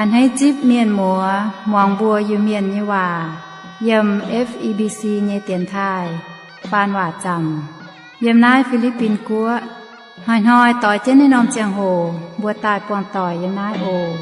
A'hneiv zipv mienh muoz muangx mbuo Iu-Mienh nyei waac yiem F E B C nyei dienx taaih faan waac zaamc yiem naaiv Fi^li^bin Guoqv. Hnoi-hnoi doix jienv naaiv norm ziangh hoc mbuo daaih buangh doic yiem naaiv oc.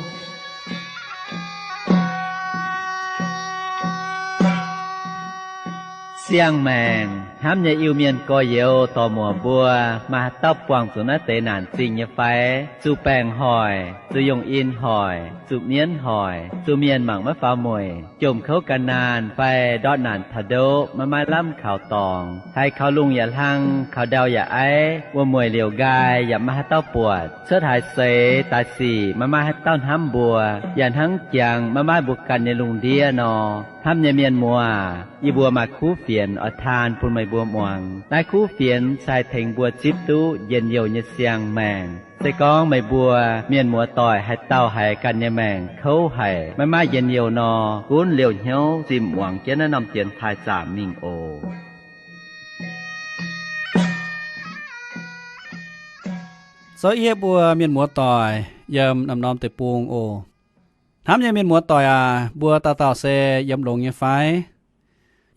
Siang-maengc hnamv nyei Iu-Mienh gorx-youz dorc-muoc mbuo, maaih haaix dauh buangh zuqc naaiv deix naanc zingh nyei fai? Zuqc baengc hoic, zuqc yungh in hoic, zuqc mienv hoic, zuqc mienh mangc maiv faaux mueic, jomc kouv gan naanh fai ndortv naanc taux ndoqv maiv maaih lamh kaux dorngx, haiz kaux lungh yaac hlang, kaux ndau yaac aiv, wuom-mueic liouc nqaai yaac maiv maaih haaix dauh buatc, cuotv haaix seix daaih sic maiv maaih haaix dauh hnamv mbuo, yaac hnangv jangx maiv maaih mbuo ganh nyei lungh ndiev nor. Hnamv nyei mienh muoz, yie mbuo maaih kuv fienx oix taan bun meih mbuo muangx. Naaiv kuv fienx se haih tengx mbuo zipv duqv njien-youh nyei siang-maengc. Se gorngv meih mbuo mienh muoz-doic haaix dauh haiz ganh nyei maengc kouv haic, maiv maaih njien-youh nor, gunv liouh hnyouv zimh muangx jienv naaiv norm dienx taaih zaamc mingh oc. Zoux yie mbuo mienh muoz-doic yiem norm-norm deic-bung oc. Hnamv nyei mienh muoz-doic aac, mbuo dauh dauh se yiem longx nyei fai?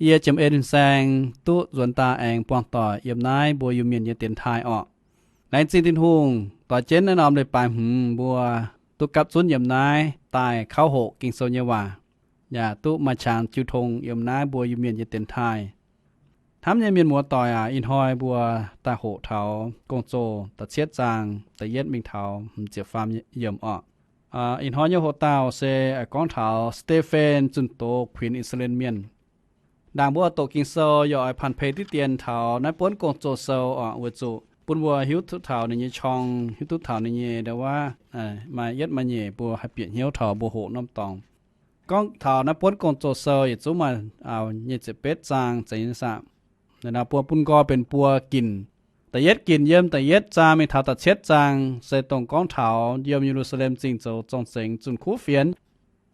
Yie Jiem En Fin-Saeng duqv nzuonx daaih aengx buangh doic yiem naaiv mbuo Iu-Mienh nyei dienx taaih orqc. Laengz zingh Tin-Hungh, doix jienv naaiv norm leiz-baaix hmz mbuo duqv gapv zunv yiem naaiv daaih kauv hoqc Ging-Sou nyei waac, yaac duqv maaih qangx jiu tong yiem naaiv mbuo Iu-Mienh nyei dienx taaih. Hnamv nyei mienh muoz-doic aac, ih hnoi mbuo daaih hoqc taux Gong-Zoh da'cietv zaang da'yietv mingh taux hmz ziepc faam yiemc orqc. Ih hnoi nyei hoqc dauh se gorngv taux Saa^te^fen zunh doz kuinx I^saa^laa^en Mienh. Ndaangc mbuo doqc Ging-Sou yaac oix panh pei diqv dien taux naaiv buonv Gong-Zoh Sou orqc, weic zuqc bun mbuo hiuv duqv taux ninh nyei qorng, hiuv duqv taux ninh nyei ndau wuov maaih yietv maaih nyeic, mbuo haih bieqc hnyouv taux mbuo hoqc norm dorngx. Gorngv taux naaiv buonv Gong-Zoh Sou yietc zungv maaih nyic ziepc betv zaang zeiz nyei saah. Naaiv bun, bun nqoi benx buo ginc. Da'yietv ginc yiem da'yietv zaang mingh taux da'cietv zaang se dongh gorngv taux yiem Ye^lu^saa^lem Zingh zoux zorng-zengx zunh kuv fienx.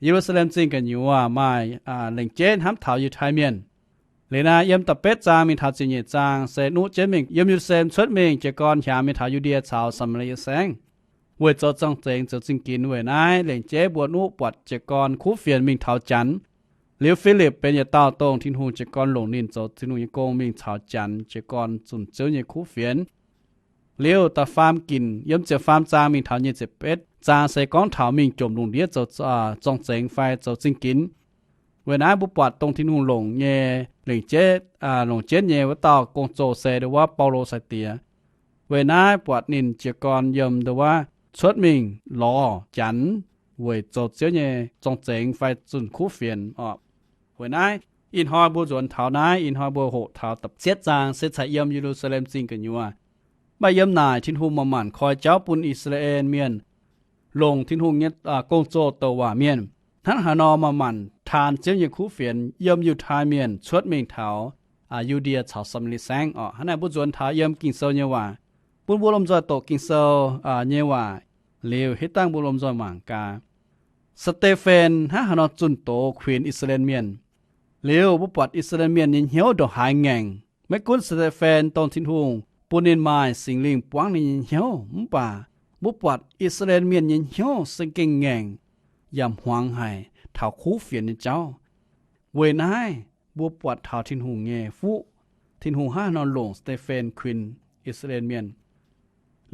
Ye^lu^saa^lem Zingh gu'nyuoz maaih lengc jeiv hnamv taux Yiutai Mienh. Liuz naaiv yiem da'betv zaang mingh taux ziepc nyeic zaang se nuqv jienv mingh yiem Ye^lu^saa^lem cuotv mingh jiez gorn hiaangx mingh taux Yu^ndie caux Saa^maa^lie Saengv, weic zoux zorng-zengx zoux zingh ginx. Weic naaiv lengc jeiv mbuo nuqv buatc jiez gorn kuv fienx mingh taux Janx. Liuz Filipc benx yietc dauh dongh Tin-Hungh jiez gorn longc ninh zoux Tin-Hungh nyei gong mingh taux Janx jiez gorn zunh Ziouv nyei kuv fienx. Liuz da'faam ginc yiem ziepc faam zaang mingh taux nyic ziepc betv zaang se gorngv taux mingh jomc lungh ndiev zoux zorng-zengx fai zoux zingh ginx. Weic naaiv mbuo buatc dongh Tin-Hungh longc nyei lengc jeiv, longc jienv nyei wuov dauh gong-zoh se ndau wuov Baulo sai-diex. Weic naaiv buatc ninh jiez gorn yiem ndau wuov cuotv mingh lorz Janx weic zoux Ziouv nyei zorng-zengx fai zunh kuv fienx orqc. Weic naaiv ih hnoi mbuo nzuonx taux naaiv, ih hnoi mbuo hoqc taux da'cietv zaang se caux yiem Ye^lu^saa^lem Zingh gu'nyuoz. Maaih yiem naaic Tin-Hungh manc-manc koi jauv bun I^saa^laa^en Mienh, longc Tin-Hungh nyei gong-zoh douc waac mienh. Hnangv haaix nor manc-manc taan Ziouv nyei kuv fienx yiem Yiutai Mienh cuotv mingh taux Yu^ndie caux Saa^maa^lie Saengv orqc. Hnangv naaic mbuo nzuonx taux yiem Ging-Sou nyei waac, bun mbuo lomh nzoih doqc Ging-Sou nyei waac liuz, hitv dangh mbuo lomh nzoih mangc gaax. Saa^te^fen hnangv haaix nor zunh doz kuinx I^saa^laa^en Mienh. Liuz mbuo buatc I^saa^laa^en Mienh nyei hnyouv ndongc haaix ngaengc. Maiv gunv Saa^te^fen dongh Tin-Hungh bun ninh maaih Singx Lingh buangv ninh nyei hnyouv, mv baac mbuo buatc I^saa^laa^en Mienh nyei hnyouv se gengh ngaengc yaac hmuangx haic taux kuv fienx nyei jauv. Weic naaiv mbuo buatc taux Tin-Hungh nyei fuqv. Tin-Hungh hnangv haaix nor longc Saa^te^fen kuinx I^saa^laa^en Mienh.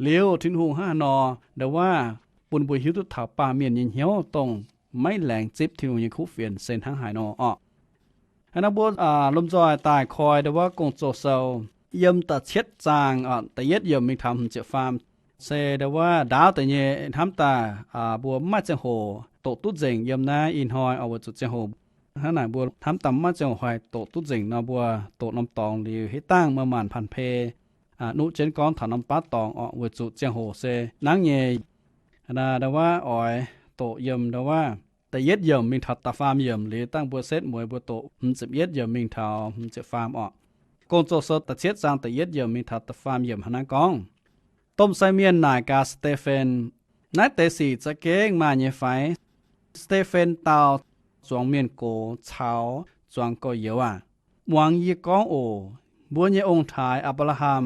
Liuz Tin-Hungh hnangv haaix nor ndau wuov bun mbuo hiuv duqv taux baamh mienh nyei hnyouv dongh maiv laengz zipv Tin-Hungh nyei kuv fienx se hnangv haaix nor orqc. Hnangv naaiv mbuo lomh nzoih daaih koi ndau wuov Gong-Zoh Sou yiem da'cietv zaang da'yietv yiemc mingh taux hmz ziepc faam se ndau wuov ndaauv deix nyei hnamv daaih mbuo mv maaih ziangh hoc doqc duqv nzengc yiem naaiv ih hnoi oc, weic zuqc ziangh hoc hnangv naaic mbuo hnamv daaih mv maaih ziangh hoc haih doqc duqv nzengc nor, mbuo doqc norm dorngx liuz hitv dangh maaih maanc panh-pei nuqv jienv gorngv taux norm baav dorngx orqc, weic zuqc ziangh hoc se nangv nyei. Ndau wuov oix doqc yiem ndau wuov da'yietv yiemc mingh taux da'faam yiemc liuz, dangh mbuo setv mueiz mbuo doqc hmz ziepc yietv yiemc mingh taux hmz ziepc faam orqc. Gong-Zoh Sou da'cietv zaang da'yietv yiemc mingh taux da'faam yiemc hnangv naaiv gorngv, Domh sai mienh naaic gaax Saa^te^fen, Naaiv deix sic za'gengh maaih nyei fai? Saa^te^fen dau, Zuangx mienh gox caux zuangx gorx-youz aah! Muangx yie gorngv oc. Mbuo nyei ong-taaix, Apc^laa^ham,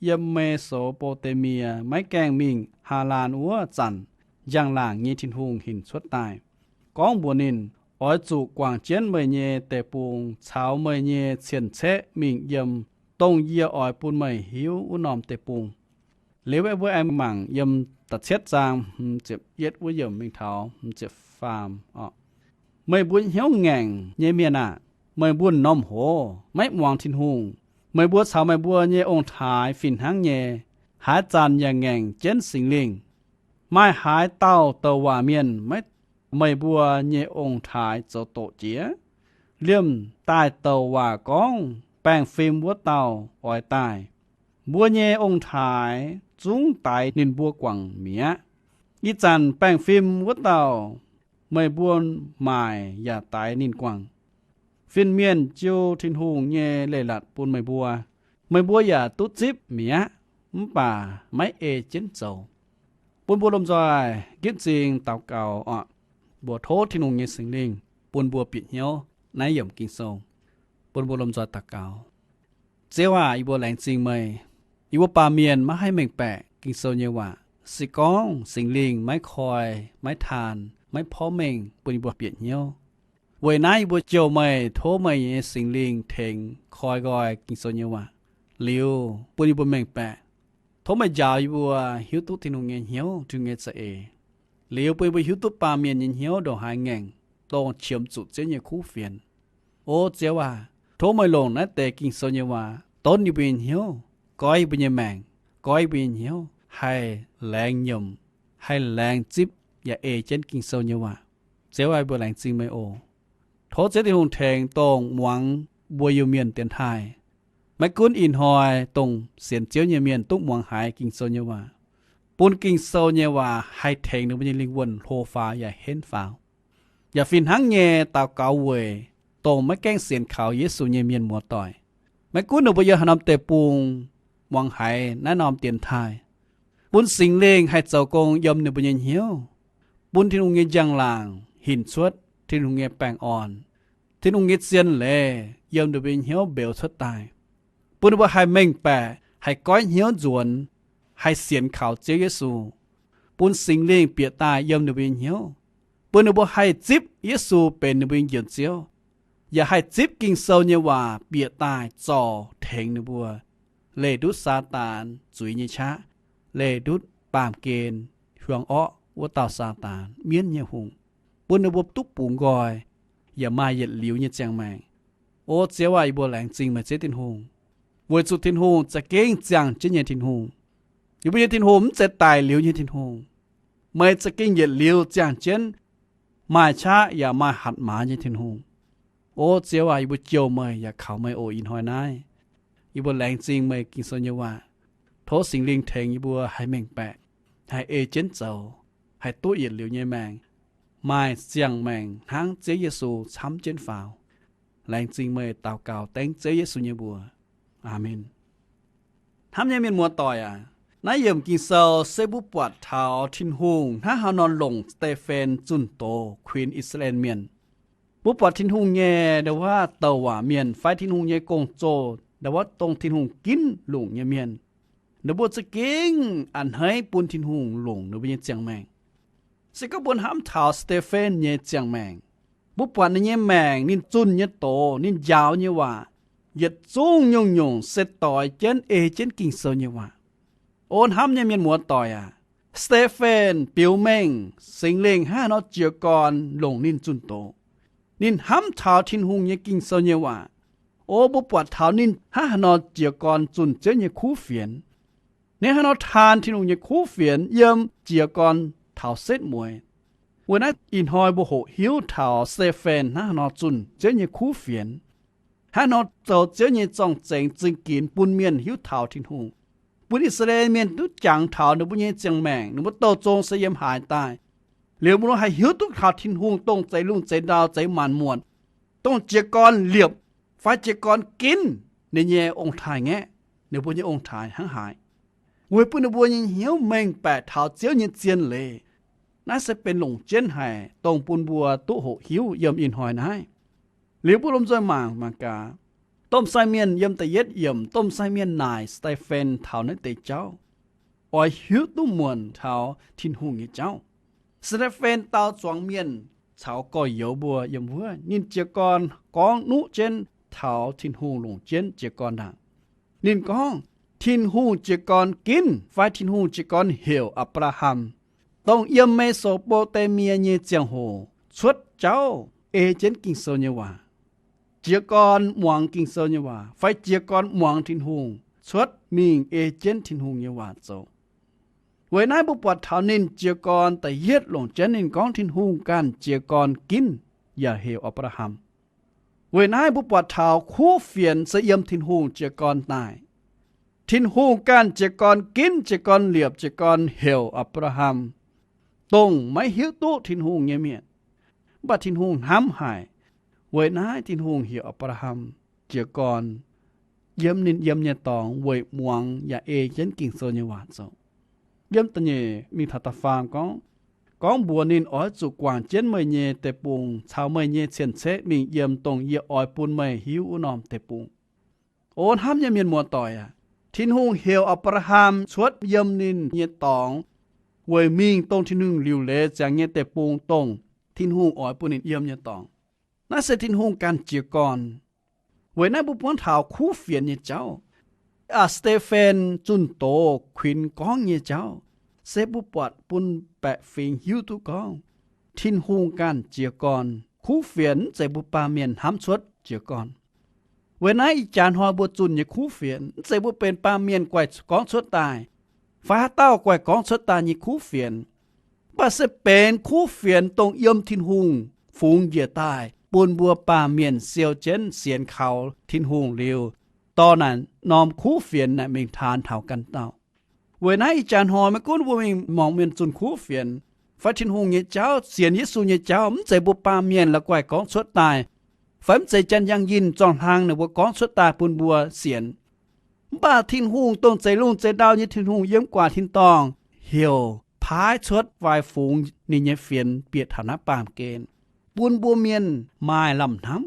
yiem Me^so^mbo^nde^mie maiv gaengh mingh Haalaan wuov zanc, njang-laangc nyei Tin-Hungh hinc cuotv daaih, gorngv mbuox ninh, Oix zuqc guangc jienv meih nyei deic-bung caux meih nyei cien-ceqv mingh yiem dongh yie oix bun meih hiuv wuov norm deic-bung. Liuz mbuo aengx mangc yiem da'cietv zaang hmz ziepc yietv wuov yiemc mingh taux hmz ziepc faam. Meih mbuo hnyouv ngaengc nyei mienh aah! Meih mbuo m'normh hoz maiv muangx Tin-Hungh. Meih mbuo caux meih mbuo nyei ong-taaix fih hnangv nyei, haaix zanc yaac ngaengc jienv Singx Lingh. Maaih haaix dauh douc waac mienh maiv meih mbuo nyei ong-taaix zoux doqc jiex? Liemh daaih douc waac gorngv baengh fim wuov dauh oix daaih. Mbuo nyei ong-taaix zungv daix ninh mbuo guangc mi'aqv. Ih zanc baengh fim wuov dauh meih mbuo maaic yaac daix ninh guangc. Fin-mienh jiu Tin-Hungh nyei leiz-latc bun meih mbuo, meih mbuo yaac duqv zipv mi'aqv, mv baac maiv ei jienv zoux. Bun mbuo lomh nzoih nqipv m'zing daux gaux oc. Mbuo tov Tin-Hungh nyei Singx Lingh bun mbuo bieqc hnyouv naaiv yiemc Ging-Sou. Bun mbuo lomh nzoih daux gaux. Ziouv aac, yie mbuo laengz zingh meih. Yie mbuo baamh mienh maiv haih mengh baeqc Ging-Sou nyei waac, se gorngv Singx Lingh maiv koi, maiv taan, maiv porv mengh bun yie mbuo bieqc hnyouv. Weic naaiv yie mbuo jouh meih, tov meih nyei Singx Lingh tengx koi nqoi Ging-Sou nyei waac, liuz bun yie mbuo mengh baeqc. Tov meih njaaux yie mbuo hiuv duqv Tin-Hungh nyei hnyouv, Tin-Hungh nyei za'eix, liuz bun yie mbuo hiuv duqv baamh mienh nyei hnyouv ndongc haaix ngaengc, dongh qiemx zuqc Ziouv nyei kuv fienx. O Ziouv aac, tov meih longc naaiv deix Ging-Sou nyei waac donv yie mbuo nyei hnyouv, goiv yie mbuo nyei maengc, goiv yie mbuo nyei hnyouv haih laengz nyiemc, haih laengz zipv yaac ei jienv Ging-Sou nyei waac. Ziouv aac, yie mbuo laengz zingh meih oc. Tov Ziouv Tin-Hungh tengx dongh muangx mbuo Iu-Mienh dienx taaih. Maiv gunv ih hnoi dongh sienx Ziouv nyei mienh duqv muangx haiz Ging-Sou nyei waac, bun Ging-Sou nyei waac haih tengx ninh mbuo nyei lingh wuonh hlo faaux yaac henv faaux. Yaac fih hnangv nyei daux gaux weic dongh maiv gaengh sienx kaux Yesu nyei mienh muoz-doic, maiv gunv ninh mbuo yiem haaix norm deic-bung, muangx haiz naaiv norm dienx taaih, bun Singx Lingh haih zoux gong yiem ninh mbuo nyei hnyouv, bun Tin-Hungh nyei njang-laangc hinc cuotv Tin-Hungh nyei baengh orn, Tin-Hungh nyei zien leiz yiem ninh mbuo nyei hnyouv mbeux cuotv daaih, bun ninh mbuo haih mengh baeqc, haih goiv hnyouv nzuonx, haih sienx kaux Ziouv Yesu, bun Singx Lingh bieqc daaih yiem ninh mbuo nyei hnyouv, bun ninh mbuo haih zipv Yesu benx ninh mbuo nyei Njoux Ziouv, yaac haih zipv Ging-Sou nyei waac bieqc daaih zorc tengx ninh mbuo, leih ndutv Saadaan zuiz nyei qaqv, leih ndutv baamh gen hiuang orqv wuov dauh Saadaan, mienv nyei hungh, bun ninh mbuo duqv bungx nqoi, yaac maaih yietc liuz nyei ziangh maengc. O Ziouv aac, yie mbuo laengz zingh meih Ziouv Tin-Hungh, weic zuqc Tin-Hungh za'gengh ziangh jienv nyei Tin-Hungh. Yie mbuo nyei Tin-Hungh mv zeiz daic liuz nyei Tin-Hungh. Meih za'gengh yietc liuz ziangh jienv, maaih qaqv yaac maaih hatc maaz nyei Tin-Hungh. O Ziouv aac, yie mbuo jouh meih yaac kaux meih oc. Ih hnoi naaiv, yie mbuo laengz zingh meih Ging-Sou nyei waac. Tov Singx Lingh tengx yie mbuo haih mengh baeqc, haih ei jienv zoux, haih duqv yietc liuz nyei maengc, maaih ziangh maengc hnangv Ziouv Yesu camv jienv faaux. Laengz zingh meih, daux gaux dengv Ziouv Yesu nyei mbuox. Aamen. Hnamv nyei mienh muoz-doic aac, naaiv yiemc Ging-Sou se mbuo buatc taux Tin-Hungh hnangv haaix nor longc Saa^te^fen zunh doz kuinx I^saa^laa^en Mienh. Mbuo buatc Tin-Hungh nyei ndau wuov douc waac mienh fai Tin-Hungh nyei gong-zoh ndau wuov dongh Tin-Hungh ginv longc nyei mienh, ninh mbuo za'gengh a'hneiv bun Tin-Hungh longc ninh mbuo nyei ziangh maengc. Se gorngv mbuo hnamv taux Saa^te^fen nyei ziangh maengc, mbuo buatc ninh nyei maengc ninh zunh nyei doz, ninh njaaux nyei waac, yietc zungv nyungc-nyungc se doix jienv ei jienv Ging-Sou nyei waac. O hnamv nyei mienh muoz-doic aac, Saa^te^fen biux mengh Singx Lingh hnangv haaix nor jiez gorn longc ninh zunh doz. Ninh hnamv taux Tin-Hungh nyei Ging-Sou nyei waac. O mbuo buatc taux ninh hnangv haaix nor jiez gorn zunh Ziouv nyei kuv fienx. Ninh hnangv haaix nor taan Tin-Hungh nyei kuv fienx yiem jiez gorn taux setv mueiz. Weic naaiv ih hnoi mbuo hoqc hiuv taux Saa^te^fen hnangv haaix nor zunh Ziouv nyei kuv fienx, hnangv haaix nor zoux Ziouv nyei zorng-zengx zingh ginx bun mienh hiuv taux Tin-Hungh, bun I^saa^laa^en Mienh duqv jangx taux ninh mbuo nyei ziangh maengc, ninh mbuo douh zong se yiem haaix daaih. Liuz mbuo haih hiuv duqv taux Tin-Hungh dongh zeix lungh zeix ndau, zeix maanc muotc, dongh jiez gorn liepc fai jiez gorn ginv ninh nyei ong-taaix-ngaeqv, ninh mbuo nyei ong-taaix hnangv haaix, weic bun ninh mbuo nyei hnyouv mengh baeqc taux Ziouv nyei zien leiz. Naaiv se benx longc jienv haic dongh bun mbuo duqv hoqc hiuv yiem ih hnoi naaiv. Liuz mbuo lomh nzoih mangc, mangc gaax, domh sai mienh yiem da'yietv yiemc, domh sai mienh naaic Saa^te^fen taux naaiv deix jauv, oix hiuv duqv muonc taux Tin-Hungh nyei jauv. Saa^te^fen dau zuangx mienh caux gorx-youz mbuo yiem wuov, ninh jiez gorn gorngv nuqv jienv taux Tin-Hungh longc jienv jiez gorn ndaangc. Ninh gorngv, Tin-Hungh jiez gorn ginv fai Tin-Hungh jiez gorn heuc Apc^laa^ham, dongh yiem Me^so^mbo^taa^mi^yaa nyei ziangh hoc cuotv jauv ei jienv Ging-Sou nyei waac, jiez gorn muangx Ging-Sou nyei waac, fai jiez gorn muangx Tin-Hungh cuotv mingh ei jienv Tin-Hungh nyei waac zoux. Weic naaiv mbuo buatc taux ninh jiez gorn da'yietv longc jienv ninh gorngv Tin-Hungh ganh jiez gorn ginv yaac heuc Apc^laa^ham. Weic naaiv mbuo buatc taux kuv fienx se yiem Tin-Hungh jiez gorn daaih. Tin-Hungh ganh jiez gorn ginv, jiez gorn liepc, jiez gorn heuc Apc^laa^ham, dongh maiv hiuv duqv Tin-Hungh nyei mienh. Mv baac Tin-Hungh hnamv haic. Weic naaiv Tin-Hungh heuc Apc^laa^ham jiez gorn yiem ninh yiem nyei dorngx weic muangx yaac ei jienv Ging-Sou nyei waac zoux. Yiem da'nyeic mingh taux da'faam gorngv, gorngv mbuox ninh, Oix zuqc guangc jienv meih nyei deic-bung caux meih nyei cien-ceqv mingh yiem dongh yie oix bun meih hiuv wuov norm deic-bung. O hnamv nyei mienh muoz-doic aac, Tin-Hungh heuc Apc^laa^ham cuotv yiem ninh nyei dorngx weic mingh dongh Tin-Hungh liuc leiz ziangx nyei deic-bung, dongh Tin-Hungh oix bun ninh yiem nyei dorngx. Naaiv se Tin-Hungh ganh jiez gorn. Weic naaiv mbuo buangv taux kuv fienx nyei jauv, aa, Saa^te^fen zunh doz kuinx gorngv nyei jauv, se mbuo buatc bun baeqc fingx hiuv duqv gorngv Tin-Hungh ganh jiez gorn. Kuv fienx mv zeiz mbuo baamh mienh hnamv cuotv jiez gorn. Weic naaiv ih jaax hnoi mbuo zunh nyei kuv fienx mv zeiz mbuo benx baamh mienh guaih gorngv cuotv daaih, fai haaix dauh guaih gorngv cuotv daaih nyei kuv fienx, mv baac se benx kuv fienx dongh yiem Tin-Hungh fungx njiec daaih bun mbuo baamh mienh siou jienv sienx kaux Tin-Hungh liuz, dorh naaic norm kuv fienx naaic mingh taan taux ganh dauh. Weic naaiv ih jaax hnoi maiv gunv mbuo mingh mangc mienh zunh kuv fienx, fai Tin-Hungh nyei jauv, sienx Yesu nyei jauv, mv zeiz mbuo baamh mienh la'guaih gorngv cuotv daaih, fai mv zeiz janx-yangh yinh zorng-hlang ninh mbuo gorngv cuotv daaih bun mbuo sienx. Mv baac Tin-Hungh dongh zeix lungh zeix ndau nyei Tin-Hungh yiem guaax tin-dorngh heuc paaiv cuotv fai fungx ninh nyei fienx bieqc taux naaiv baamh gen, bun mbuo mienh maaih lamh hnamv,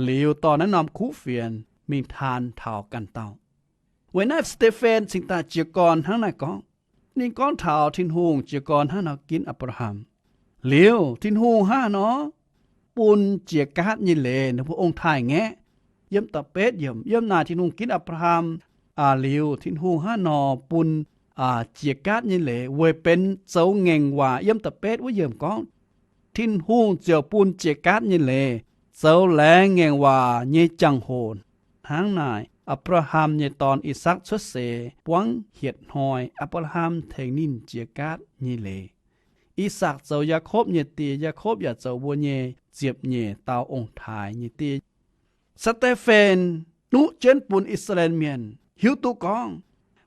liuz dorh naaiv norm kuv fienx mingh taan taux ganh dauh. Weic naaiv Saa^te^fen cingx daaih jiez gorn hnangv naaiv gorngv. Ninh gorngv taux Tin-Hungh jiez gorn hnangv nor ginv Apc^laa^ham. Liuz Tin-Hungh hnangv nor bun jiex gaatv nyei leiz ninh mbuo ong-taaix-ngaeqv. Yiem da'betv yiemc yiem naaic Tin-Hungh ginv Apc^laa^ham. Aa, liuz Tin-Hungh hnangv nor bun, aa, jiex gaatv nyei leiz weic benx zoux ngaengc waac. Yiem da'betv wuov yiemc gorngv, Tin-Hungh ziouc bun jiex gaatv nyei leiz zoux laengz ngaengc waac nyei jangx-hoc. Hnangv naaic, Apc^laa^ham nyei dorn, I^sakc, cuotv seix buangv hietc hnoi, Apc^laa^ham tengx ninh jiex gaatv nyei leiz. I^sakc zoux Yaakopv nyei die, Yaakopv yaac zoux mbuo nyei ziepc nyeic dauh ong-taaix nyei die. Saa^te^fen nuqv jienv bun I^saa^laa^en Mienh hiuv duqv gorngv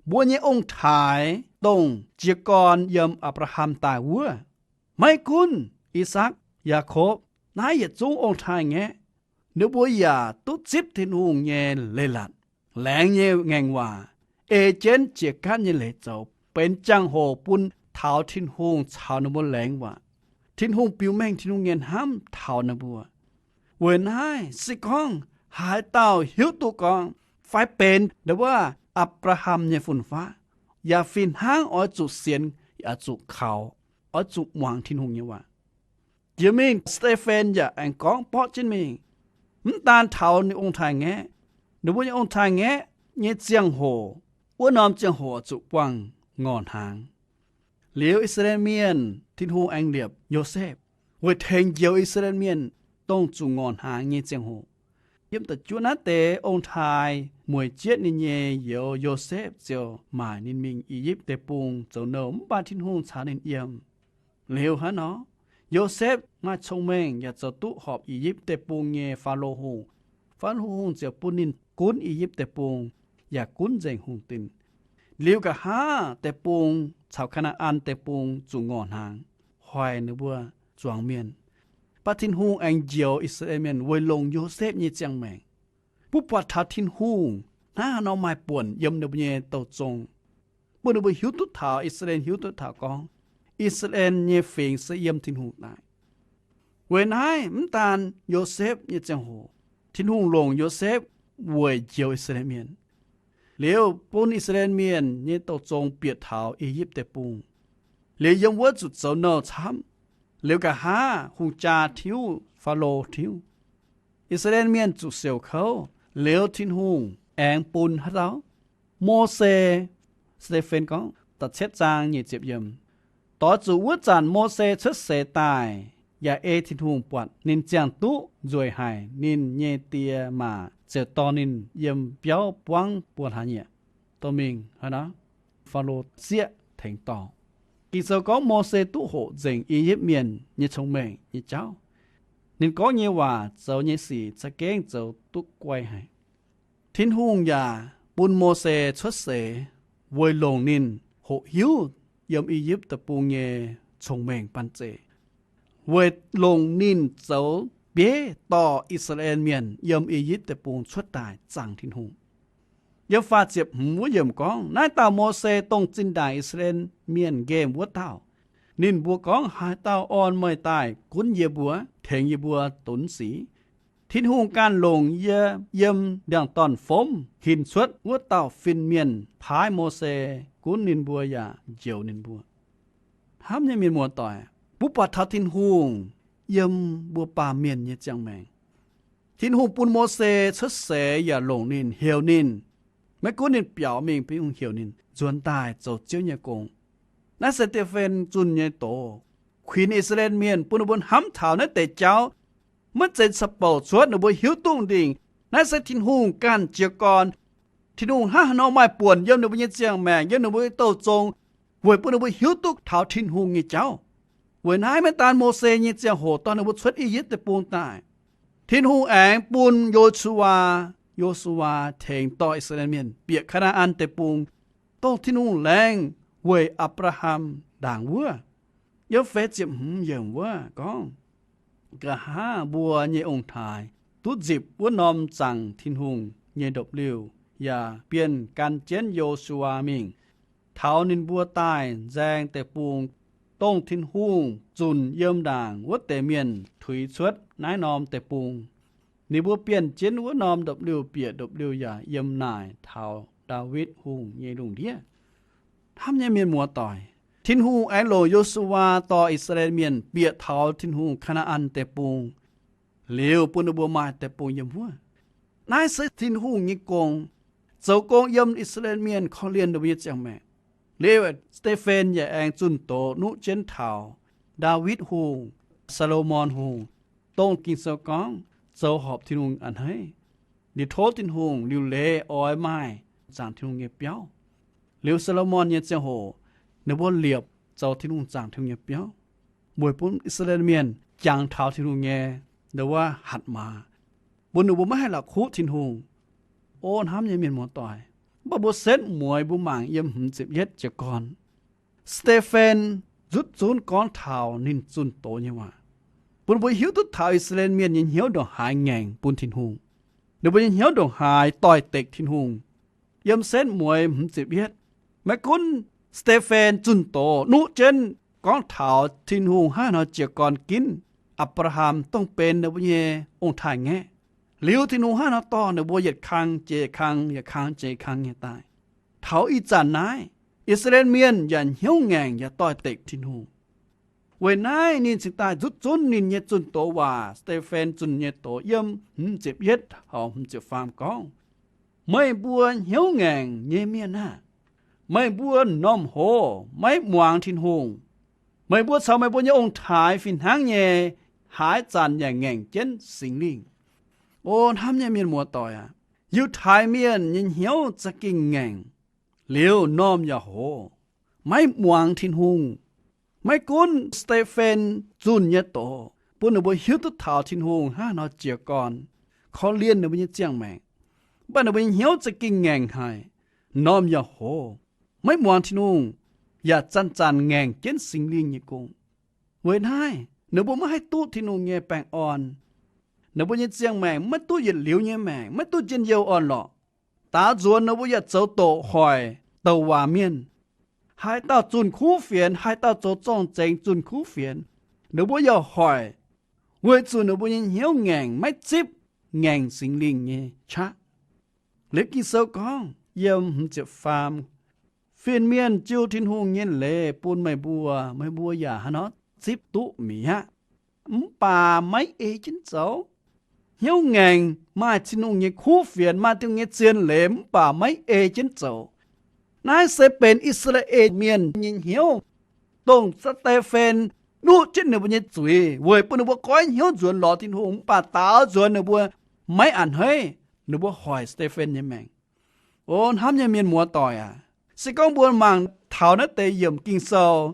mbuo nyei ong-taaix, dongh jiez gorn yiem Apc^laa^ham daaih wuov, maiv gunv I^sakc, Yaakopv, naaiv yietc zungv ong-taaix-ngaeqv, ninh mbuo yaac duqv zipv Tin-Hungh nyei leiz-latc, laengz nyei ngaengc waac, ei jienv jiex gaatv nyei leiz zoux, benx jangx-hoc bun taux Tin-Hungh caux ninh mbuo laengz waac. Tin-Hungh biux mengh Tin-Hungh nyei hnamv taux ninh mbuo. Weic naaiv se gorngv haaix dauh hiuv duqv gorngv fai benx ndau wuov Apc^laa^ham nyei fun-faqv, yaac fih hnangv oix zuqc sienx, oix zuqc kaux, oix zuqc muangx Tin-Hungh nyei waac. Jiex mingh Saa^te^fen yaac aengx gorngv borqv jienv mingh, mv daan taux ninh ong-taaix-ngaeqv, ninh mbuo nyei ong-taaix-ngaeqv nyei ziangh hoc, wuov norm ziangh hoc zuqc buangh ngorc hnaangx. Liuz I^saa^laa^en Mienh, Tin-Hungh aengx liepc Yosepv weic tengx njoux I^saa^laa^en Mienh dongh zuqc ngorc hnaangx nyei ziangh hoc. Yiem da'juov naaiv deix ong-taaix mueic jienv ninh nyei youz, Yosepv ziouc maaic ninh mingh I^yipv Deic-Bung zoux nouh, mv baac Tin-Hungh caux ninh yiem. Liuz hnangv nor, Yosepv maaih cong-mengh yaac zoux duqv horpc I^yipv Deic-Bung nyei Faalo Hungh. Faalo Hungh ziouc bun ninh gunv I^yipv Deic-Bung, yaac gunv nzengc hungh dinc. Liuz nqa'haav deic-bung caux Kaa^naa^an Deic-Bung zuqc ngorc hnaangx, hoic ninh mbuo zuangx mienh. Mv baac Tin-Hungh aengx njoux I^saa^laa^en Mienh weic longc Yosepv nyei ziangh maengc. Mbuo buatc taux Tin-Hungh hnangv haaix nor maaih buonc yiem ninh mbuo nyei douh zong, bun ninh mbuo hiuv duqv taux, I^saa^laa^en hiuv duqv taux gorngv I^saa^laa^en nyei fingx se yiem Tin-Hungh daaih. Weic naaiv mv daan Yosepv nyei ziangh hoc, Tin-Hungh longc Yosepv weic njoux I^saa^laa^en Mienh. Liuz bun I^saa^laa^en Mienh nyei douh zong bieqc taux I^yipv Deic-Bung. Liuz yiem wuov zuqc zoux nouh camv. Liuz nqa'haav hungh jaa tiuv Faalo tiuv. I^saa^laa^en Mienh zuqc siouc kouv, liuz Tin-Hungh aengx bun haaix dauh? Mose, Saa^te^fen gorngv, da'cietv zaang nyic ziepc yiemc, doix zuqc wuov zanc Mose cuotv seix daaih, yaac ei Tin-Hungh buatc ninh ziangh duqv nzueic haic ninh nyei die maac ziouc dorh ninh yiem biauv buangv buo hlaax nyieqc. Dorh mingh hnangv nor, Faalo sieqv tengx dorh. Ging-Sou gorngv Mose duqv hoqc nzengc I^yipv Mienh nyei cong-mengh nyei jauv. Ninh gorngv nyei waac, zoux nyei sic za'gengh zoux duqv guai haic. Tin-Hungh yaac bun Mose cuotv seix weic longc ninh hoqc hiuv yiem I^yipv Deic-Bung nyei cong-mengh banh zeic, weic longc ninh zoux bieiv dorh I^saa^laa^en Mienh yiem I^yipv Deic-Bung cuotv daaih zaangc Tin-Hungh. Yiem faah ziepc hmz wuov yiemc gorngv, naaiv dauh Mose dongh zinh ndaangc I^saa^laa^en Mienh nqemh wuov dauh. Ninh mbuo gorngv, haaix dauh orn meih daaih gunv yie mbuo, tengx yie mbuo dunx sic? Tin-Hungh ganh longc yie yiem ndiangx-dorn-fomv hinc cuotv wuov dauh fin-mienh paaiv Mose gunv ninh mbuo yaac njoux ninh mbuo. Hnamv nyei mienh muoz-doic, mbuo buatc taux Tin-Hungh yiem mbuo baamh mienh nyei ziangh maengc. Tin-Hungh bun Mose cuotv seix yaac longc ninh, heuc ninh. Maiv gunv ninh biaux mingh, Tin-Hungh heuc ninh nzuonx daaih zoux Ziouv nyei gong. Naaiv se Saa^te^fen zunh nyei doz, kuinx I^saa^laa^en Mienh, bun ninh mbuo hnamv taux naaiv deix jauv, maiv zeiz ca'bouc cuotv, ninh mbuo hiuv duqv dingc naaiv se Tin-Hungh ganh jiez gorn. Tin-Hungh hnangv haaix nor maaih buonc yiem ninh mbuo nyei ziangh maengc, yiem ninh mbuo nyei douh zong, weic bun ninh mbuo hiuv duqv taux Tin-Hungh nyei jauv. Weic naaiv maiv daan Mose nyei ziangh hoc dorh ninh mbuo cuotv I^yipv Deic-Bung daaih, Tin-Hungh aengx bun Yo^su^waa, Yo^su^waa tengx dorh I^saa^laa^en Mienh bieqc Kaa^naa^an Deic-Bung, dongh Tin-Hungh laengz weic Apc^laa^ham ndaangc wuov. Yiem feix ziepc hmz yiemc wuov gorngv, nqa'haav mbuo nyei ong-taaix duqv nzipc wuov norm zaangc Tin-Hungh nyei ndopv-liuh yaac bienh gan jienv Yo^su^waa mingh, taux ninh mbuo daaih nzaeng deic-bung, dongh Tin-Hungh zunc yiem ndaangc wuov deix mienh tuix cuotv naaiv norm deic-bung. Ninh mbuo bienh jienv wuov norm ndopv-liuh bieqc ndopv-liuh yaac yiem naaic taux Ndaawitv Hungh nyei lungh ndiev. Hnamv nyei mienh muoz-doic, Tin-Hungh aengx longc Yo^su^waa dorh I^saa^laa^en Mienh bieqc taux Tin-Hungh Kaa^naa^an Deic-Bung, liuz bun ninh mbuo maaih deic-bung yiem wuov. Naaiv se Tin-Hungh nyei gong, zoux gong yiem I^saa^laa^en Mienh korv-lienh ninh mbuo nyei ziangh maengc. Liuz, Saa^te^fen yaac aengx zunh doz nuqv jienv taux Ndaawitv Hungh, Saa^lo^morn Hungh, dongh Ging-Sou gorngv zoux horpc Tin-Hungh a'hneiv. Liuz tov Tin-Hungh liuc leiz oix maaih zaangc Tin-Hungh nyei biauv. Liuz Saa^lo^morn nyei ziangh hoc, ninh mbuo liepc zoux Tin-Hungh zaangc Tin-Hungh nyei biauv, weic bun I^saa^laa^en Mienh jangx taux Tin-Hungh nyei ndo wuov hatc maaz, bun ninh mbuo maiv haih la'kuqv Tin-Hungh. O hnamv nyei mienh muoz-doic, mv baac mbuo setv mueiz mbuo mangc yiem hmz ziepc yietv jiez gorn, Saa^te^fen nzutv zunv gorngv taux ninh zunh doz nyei waac, bun mbuo hiuv duqv taux I^saa^laa^en Mienh nyei hnyouv ndongc haaix ngaengc bun Tin-Hungh, ninh mbuo nyei hnyouv ndongc haaix doix-dekc Tin-Hungh. Yiem setv mueiz hmz ziepc yietv, maiv gunv Saa^te^fen zunh doz nuqv jienv gorngv taux Tin-Hungh hnangv haaix nor jiez gorn ginv Apc^laa^ham dongh benx ninh mbuo nyei ong-taaix-ngaeqv, liuz Tin-Hungh hnangv haaix nor dorh ninh mbuo yietc kang jiex kang, yietc kang jiex kang nyei daaih. Taux ih zanc naaiv, I^saa^laa^en Mienh yaac hnyouv ngaengc yaac doix-dekc Tin-Hungh. Weic naaiv ninh cingx daaih nzutv zunv ninh nyei zunh doz waac, Saa^te^fen zunh nyei doz yiem hmz ziepc yietv taux hmz ziepc faam gorngv, meih mbuo hnyouv ngaengc nyei mienh aah! Meih mbuo m'normh hoz maiv muangx Tin-Hungh. Meih mbuo caux meih mbuo nyei ong-taaix fih hnangv nyei, haaix zanc yaac ngaengc jienv Singx Lingh. O hnamv nyei mienh muoz-doic aac, Yiutai Mienh nyei hnyouv za'gengh ngaengc, liuz m'normh yaac hoz, maiv muangx Tin-Hungh. Maiv gunv Saa^te^fen zunh nyei doz bun ninh mbuo hiuv duqv taux Tin-Hungh hnangv haaix nor jiez gorn korv-lienh ninh mbuo nyei ziangh maengc, mv baac ninh mbuo nyei hnyouv za'gengh ngaengc haic, m'normh yaac hoz, maiv muangx Tin-Hungh, yaac zanc-zanc ngaengc jienv Singx Lingh nyei gong. Weic naaiv ninh mbuo maiv haih duqv Tin-Hungh nyei baengh orn. Ninh mbuo nyei ziangh maengc maiv duqv yietc liuz nyei maengc, maiv duqv njien-youh orn-lorqc. Daaux nzuonx ninh mbuo yaac zoux doqc hoic douc waac mienh. Haaix dauh zunh kuv fienx, haaix dauh zoux zorng-zengx zunh kuv fienx, ninh mbuo yaac hoic, weic zuqc ninh mbuo nyei hnyouv ngaengc, maiv zipv ngaengc Singx Lingh nyei qaqv. Liuz Ging-Sou gorngv yiem hmz ziepc faam, fin-mienh jiu Tin-Hungh nyei leiz bun meih mbuo, meih mbuo yaac hnangv nor zipv duqv mi'aqv, mv baac maiv ei jienv zoux. Hnyouv ngaengc, maaih Tin-Hungh nyei kuv fienx, maaih Tin-Hungh nyei zien leiz, mv baac maiv ei jienv zoux. Naaiv se benx I^saa^laa^en Mienh nyei hnyouv, dongh Saa^te^fen nuqv jienv ninh mbuo nyei zuiz weic bun ninh mbuo goiv hnyouv nzuonx lorz Tin-Hungh, mv baac daaux nzuonx ninh mbuo maiv a'hneiv, ninh mbuo hoic Saa^te^fen nyei maengc. O hnamv nyei mienh muoz-doic aac, se gorngv mbuo mangc taux naaiv deix yiemc Ging-Sou,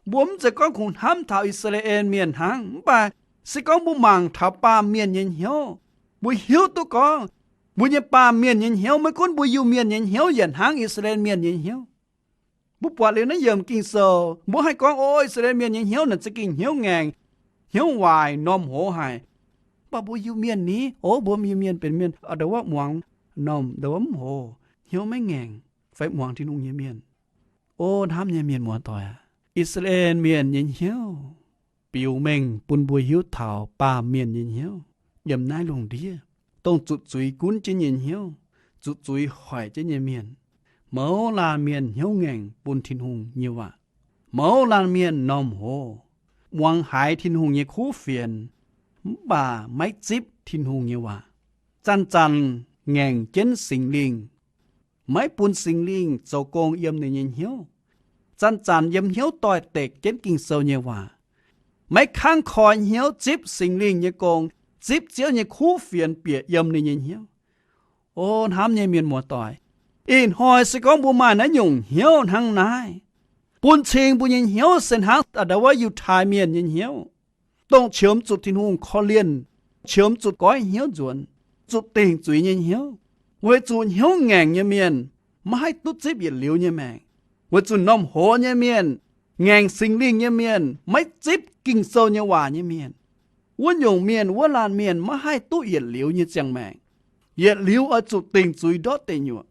mbuo mv zeiz gorngv kungx hnamv taux I^saa^laa^en Mienh hnangv. Mv baac se gorngv mbuo mangc taux baamh mienh nyei hnyouv, mbuo hiuv duqv gorngv mbuo nyei baamh mienh nyei hnyouv, maiv gunv mbuo Iu-Mienh nyei hnyouv, yaac hnangv I^saa^laa^en Mienh nyei hnyouv. Mbuo buatc liuz naaiv yiemc Ging-Sou, mbuo haih gorngv, O, I^saa^laa^en Mienh nyei hnyouv naaic za'gengh hnyouv ngaengc, hnyouv waaic, m'normh hoz haic. Mv baac mbuo Iu-Mienh ni, o, mbuo Iu-Mienh benx mienh a'ndau wuov muangx m'normh a'ndau wuov mv hoz, hnyouv maiv ngaengc, fai muangx Tin-Hungh nyei mienh. O hnamv nyei mienh muoz-doic aac, I^saa^laa^en Mienh nyei hnyouv biux mengh bun mbuo hiuv taux baamh mienh nyei hnyouv yiem naaiv lungh ndiev, dongh zuqc zuiz gunv jienv nyei hnyouv, zuqc zuiz hoic jienv nyei mienh. Mouz laanh mienh hnyouv ngaengc bun Tin-Hungh nyei waac. Mouz laanh mienh m'normh hoz, muangx haiz Tin-Hungh nyei kuv fienx, mv baac maiv zipv Tin-Hungh nyei waac. Zanc-zanc ngaengc jienv Singx Lingh, maiv bun Singx Lingh zoux gong yiem ninh nyei hnyouv. Zanc-zanc yiem hnyouv doix-dekc jienv Ging-Sou nyei waac, maiv kangv koi hnyouv zipv Singx Lingh nyei gong, zipv Ziouv nyei kuv fienx bieqc yiem ninh nyei hnyouv. O hnamv nyei mienh muoz-doic, ih hnoi se gorngv mbuo maaih naaiv nyungc hnyouv hnangv naaiv, bun cing mbuo nyei hnyouv se hnangv a'ndau wuov Yiutai Mienh nyei hnyouv, dongh qiemx zuqc Tin-Hungh korv-lienh, qiemx zuqc goiv hnyouv nzuonx, zuqc dingc zuiz nyei hnyouv. Weic zuqc hnyouv ngaengc nyei mienh maiv haih duqv zipv yietc liuz nyei maengc. Weic zuqc m'normh hoz nyei mienh, ngaengc Singx Lingh nyei mienh maiv zipv Ging-Sou nyei waac nyei mienh. Wuov nyungc mienh, wuov laanh mienh maiv haih duqv yietc liuz nyei ziangh maengc. Yietc liuz oix zuqc dingc zuiz ndortv deic nyuoqc.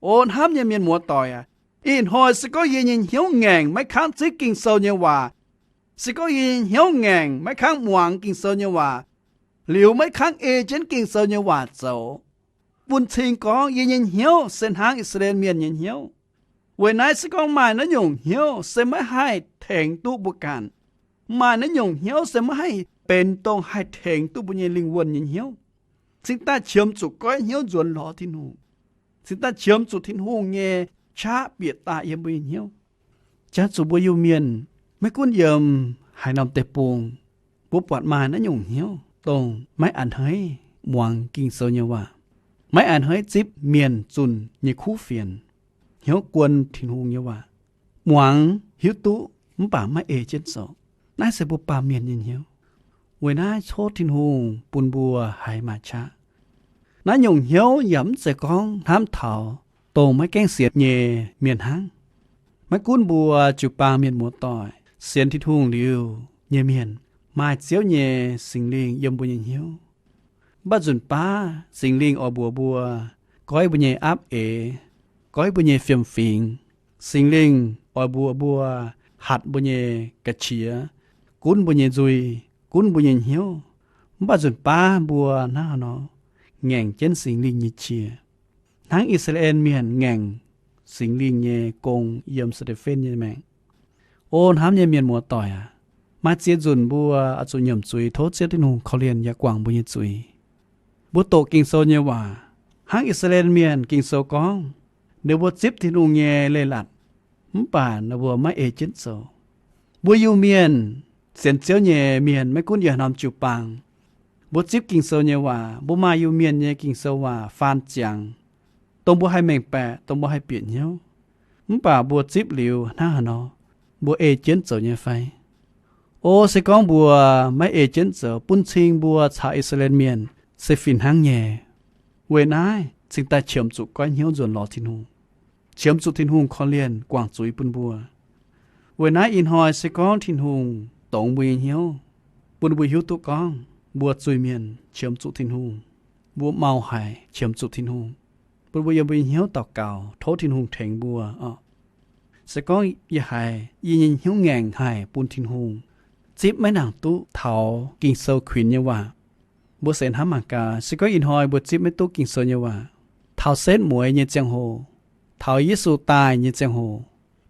O hnamv nyei mienh muoz-doic aac, ih hnoi se gorngv yie nyei hnyouv ngaengc maiv kangv zipv Ging-Sou nyei waac, se gorngv yie nyei hnyouv ngaengc maiv kangv muangx Ging-Sou nyei waac, liuz maiv kangv ei jienv Ging-Sou nyei waac zoux, bun cing gorngv yie nyei hnyouv se hnangv I^saa^laa^en Mienh nyei hnyouv. Weic naaiv se gorngv maaih naaiv nyungc hnyouv se maiv haih tengx duqv mbuo ganh. Maaih naaiv nyungc hnyouv se maiv haih benx dongh haih tengx duqv mbuo nyei lingh wuonh nyei hnyouv. Cingx daaih qiemx zuqc goiv hnyouv nzuonx lorz Tin-Hungh. Cingx daaih qiemx zuqc Tin-Hungh nyei qaqv bieqc daaih yiem mbuo nyei hnyouv. Jangx zuqc mbuo Iu-Mienh, maiv gunv yiem haaix norm deic-bung, mbuo buatc maaih naaiv nyungc hnyouv dongh maiv a'hneiv muangx Ging-Sou nyei waac, maiv a'hneiv zipv mienh zunh nyei kuv fienx, hnyouv guon Tin-Hungh nyei waac, muangx hiuv duqv mv baac maiv ei jienv zoux. Naaiv se mbuo baamh mienh nyei hnyouv. Weic naaiv tov Tin-Hungh bun mbuo haiz maaih qaqv. Naaiv nyungc hnyouv yaac mv zeiz gorngv hnamv taux dongh maiv gaengh sienx nyei mienh hnangv. Maiv gunv mbuo jiu-baang mienh muoz-doic, sienx Tin-Hungh liuz nyei mienh, maaih Ziouv nyei Singx Lingh yiem mbuo nyei hnyouv. Mv baac nzunc baav Singx Lingh oix mbuox mbuo, goiv mbuo nyei aapv eix, goiv mbuo nyei fiem-fingx. Singx Lingh oix mbuox mbuo, hatc mbuo nyei ga'qiex, gunv mbuo nyei nzuih, gunv mbuo nyei hnyouv. Mv baac nzunc baav mbuo hnangv haaix nor ngaengc jienv Singx Lingh nyei qiex, hnangv I^saa^laa^en Mienh ngaengc Singx Lingh nyei gong yiem Saa^te^fen nyei maengc. O hnamv nyei mienh muoz-doic aac, maaih ziex nzunc mbuo oix zuqc nyiemc zuiz tov Ziouv Tin-Hungh korv-lienh yaac guangc mbuo nyei zuiz. Mbuo doqc Ging-Sou nyei waac, hnangv I^saa^laa^en Mienh, Ging-Sou gorngv ninh mbuo zipv Tin-Hungh nyei leiz-latc, mv baac ninh mbuo maiv ei jienv zoux. Mbuo Iu-Mienh, sienx Ziouv nyei mienh, maiv gunv yiem haaix norm jiu-baang, mbuo zipv Ging-Sou nyei waac, mbuo maaih Iu-Mienh nyei Ging-Sou waac faan ziangx, dongh mbuo haih mengh baeqc, dongh mbuo haih bieqc hnyouv. Mv baac mbuo zipv liuz hnangv haaix nor? Mbuo ei jienv zoux nyei fai? O se gorngv mbuo maiv ei jienv zoux, bun cing mbuo caux I^saa^laa^en Mienh se fih hnangv nyei. Weic naaiv cingx daaih qiemx zuqc goiv hnyouv nzuonx lorz Tin-Hungh, qiemx zuqc Tin-Hungh korv-lienh guangc zuiz bun mbuo. Weic naaiv ih hnoi se gorngv Tin-Hungh dongz mbuo nyei hnyouv, bun mbuo hiuv duqv gorngv mbuo zuiz-mienh qiemx zuqc Tin-Hungh, mbuo mau haic qiemx zuqc Tin-Hungh, bun mbuo yiem mbuo nyei hnyouv daux gaux tov Tin-Hungh tengx mbuo oc. Se gorngv yie haiz yie nyei hnyouv ngaengc haic bun Tin-Hungh, zipv maiv nangc duqv taux Ging-Sou kuinx nyei waac. Mbuo se hnamv mangc gaax, se gorngv ih hnoi mbuo zipv maiv duqv Ging-Sou nyei waac, taux setv mueiz nyei ziangh hoc, taux Yesu daaih nyei ziangh hoc,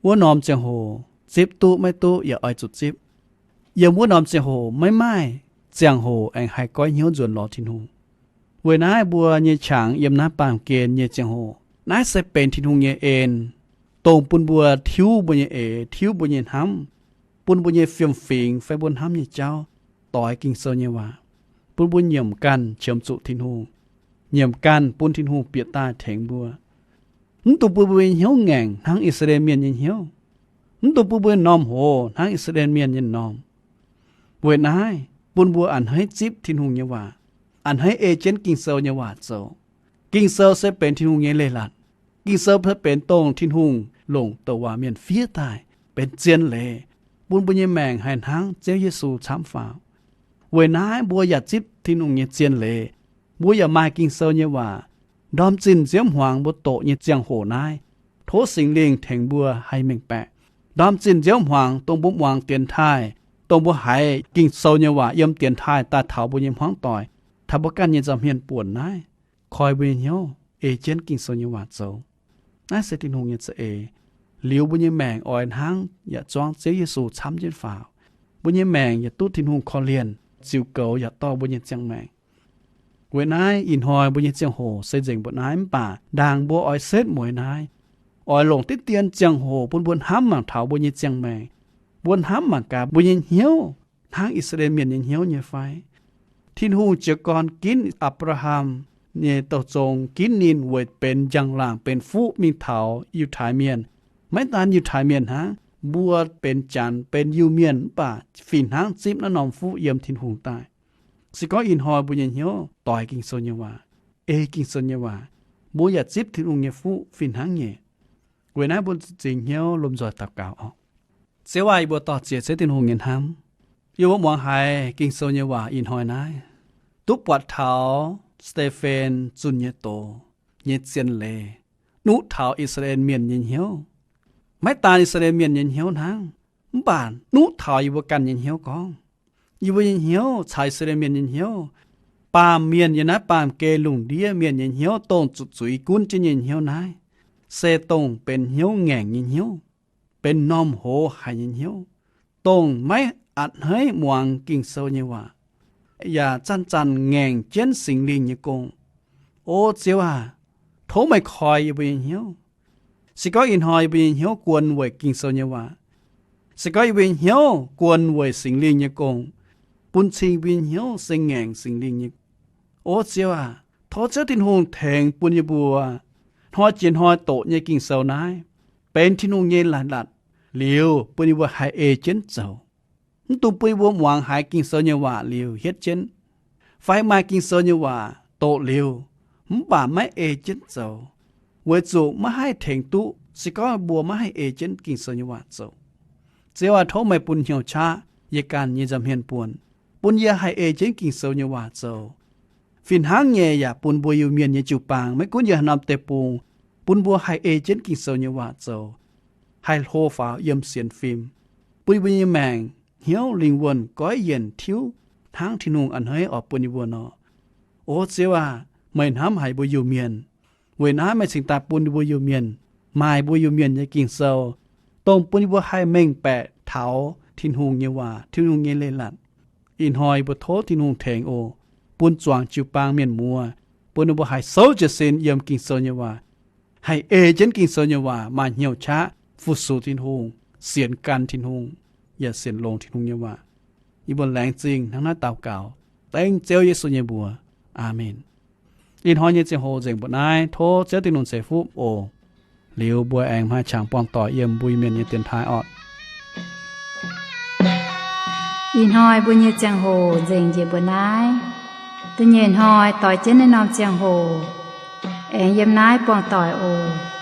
wuov norm ziangh hoc, zipv duqv maiv duqv yaac oix zuqc zipv. Yiem wuov norm ziangh hoc maiv maaih ziangh hoc aengx haih goiv hnyouv nzuonx lorz Tin-Hungh. Weic naaiv mbuo nyei qangx yiem naaiv baamh gen nyei ziangh hoc, naaiv se benx Tin-Hungh nyei en, dongh bun mbuo tiuv mbuo nyei eix, tiuv mbuo nyei hnamv, bun mbuo nyei fiem-fingx fai mbuo hnamv nyei jauv doix Ging-Sou nyei waac, bun mbuo nyiemc ganh qiemx zuqc Tin-Hungh, nyiemc ganh bun Tin-Hungh bieqc daaih tengx mbuo. Mv dungx bun mbuo nyei hnyouv ngaengc hnangv I^saa^laa^en Mienh nyei hnyouv. Mv dungx bun mbuo nyei m'normh hoz hnangv I^saa^laa^en Mienh nyei m'normh. Weic naaiv bun mbuo a'hneiv zipv Tin-Hungh nyei waac, a'hneiv ei jienv Ging-Sou nyei waac zoux. Ging-Sou se benx Tin-Hungh nyei leiz-latc. Ging-Sou se benx dongh Tin-Hungh longc douc waac mienh fiev daaih benx zien leiz, bun mbuo nyei maengc haih hnangv Ziouv Yesu camv faaux. Weic naaiv mbuo yaac zipv Tin-Hungh nyei zien leiz. Mbuo yaac maaih Ging-Sou nyei waac. Ndorm zinh nziouv hmuangx mbuo doqc nyei ziangh hoc naaiv, tov Singx Lingh tengx mbuo haih mengh baeqc. Ndorm zinh nziouv hmuangx dongh mbuo muangx dienx taaih, dongh mbuo haiz Ging-Sou nyei waac yiem dienx taaih daaih taux mbuo nyei hmuangv doic, taux mbuo ganh nyei nza'hmien buonc naaiv, koi mbuo nyei hnyouv ei jienv Ging-Sou nyei waac zoux. Naaiv se Tin-Hungh nyei za'eix. Liuz mbuo nyei maengc oix hnangv yaac zuangv Ziouv Yesu camv jienv faaux. Mbuo nyei maengc yaac duqv Tin-Hungh korv-lienh, ziux goux yaac dorh mbuo nyei ziangh maengc. Weic naaiv ih hnoi mbuo nyei ziangh hoc se nzengc mbuo naaiv, mv baac ndaangc mbuo oix setv mueiz naaiv, oix longc diqv dien ziangh hoc bun mbuo hnamv mangc taux mbuo nyei ziangh maengc. Mbuo hnamv mangc gaax mbuo nyei hnyouv hnangv I^saa^laa^en Mienh nyei hnyouv nyei fai? Tin-Hungh jiez gorn ginv Apc^laa^ham nyei douh zong, ginv ninh weic benx njang-laangc benx fuqv mingh taux Yiutai Mienh. Maiv daan Yiutai Mienh hnangv, mbuo benx Janx benx Iu-Mienh mv baac fih hnangv zipv naaiv norm fuqv yiem Tin-Hungh daaih. Se gorngv ih hnoi mbuo nyei hnyouv doix Ging-Sou nyei waac, ei Ging-Sou nyei waac, mbuo yaac zipv Tin-Hungh nyei fuqv fih hnangv nyei. Weic naaiv mbuo zingx hnyouv lomh nzoih daux gaux oc. Ziouv aac, yie mbuo dor-ziec Ziouv Tin-Hungh nyei hnamv. Yie mbuo muangx haiz Ging-Sou nyei waac ih hnoi naaiv, duqv buatc taux Saa^te^fen zunh nyei doz nyei zien leiz, nuqv taux I^saa^laa^en Mienh nyei hnyouv. Maiv daan I^saa^laa^en Mienh nyei hnyouv hnangv, mv baac nuqv taux yie mbuo ganh nyei hnyouv gorngv. Yie mbuo nyei hnyouv caux I^saa^laa^en Mienh nyei hnyouv, baamh mienh yiem naaiv baamh gen lungh ndiev mienh nyei hnyouv, dongh zuqc zuiz gunv jienv nyei hnyouv naaiv, se dongh benx hnyouv ngaengc nyei hnyouv, benx m'normh hoz haic nyei hnyouv, dongh maiv a'hneiv muangx Ging-Sou nyei waac, yaac zanc-zanc ngaengc jienv Singx Lingh nyei gong. O Ziouv aac, tov meih koi yie mbuo nyei hnyouv. Se gorngv ih hnoi yie mbuo nyei hnyouv guon weic Ging-Sou nyei waac, se gorngv yie mbuo nyei hnyouv guon weic Singx Lingh nyei gong, bun cing mbuo nyei hnyouv se ngaengc Singx Lingh nyei. O Ziouv aac, tov Ziouv Tin-Hungh tengx bun yie mbuo hnoi jiex hnoi doqc nyei Ging-Sou naaiv benx Tin-Hungh nyei leiz-latc liuz, bun yie mbuo haih ei jienv zoux. Mv dungx bun yie mbuo muangx haiz Ging-Sou nyei waac liuz hietv jienv, fai maaih Ging-Sou nyei waac doqc liuz, mv baac maiv ei jienv zoux, weic zuqc maiv haih tengx duqv. Se gorngv mbuo maiv haih ei jienv Ging-Sou nyei waac zoux, Ziouv aac, tov meih bun hnyouv qaqv yie ganh nyei nza'hmien buonc, bun yie haih ei jienv Ging-Sou nyei waac zoux. Fih hnangv nyei yaac bun mbuo Iu-Mienh nyei jiu-baang, maiv gunv yiem haaix norm deic-bung, bun mbuo haih ei jienv Ging-Sou nyei waac zoux, haih hlo faaux yiem sienx fim, bun yie mbuo nyei maengc, hnyouv, lingh wuonh goiv yienc tiuv hnangv Tin-Hungh a'hneiv oix bun yie mbuo nor. O Ziouv aac, meih hnamv haic mbuo Iu-Mienh. Weic naaiv meih cingx daaih bun yie mbuo Iu-Mienh maaih mbuo Iu-Mienh nyei Ging-Sou, dongh bun yie mbuo haih mengh baeqc taux Tin-Hungh nyei waac, Tin-Hungh nyei leiz-latc. Ih hnoi yie mbuo tov Tin-Hungh tengx oc, bun zuangx jiu-baang mienh muoz, bun ninh mbuo haih souv jiez sin yiem Ging-Sou nyei waac, haih ei jienv Ging-Sou nyei waac maaih hnyouv qaqv fu-sux Tin-Hungh, sienx gan Tin-Hungh, yaac sienx longx Tin-Hungh nyei waac. Yie mbuo laengz zingh hnangv naaiv daux gaux dengv Ziouv Yesu nyei mbuox. Aamen. Ih hnoi nyei ziangh hoc nzengc mbuo naaiv, tov Ziouv Tin-Hungh ceix fuqv oc. Liuz mbuo aengx maaih qangx buangh doic yiem mbuo Iu-Mienh nyei dienx taaih orqc. Ih hnoi mbuo nyei ziangh hoc nzengc njiec mbuo naaiv. Da'nyeic hnoi doix jienv naaiv norm ziangh hoc aengx yiem naaiv buangh doic oc.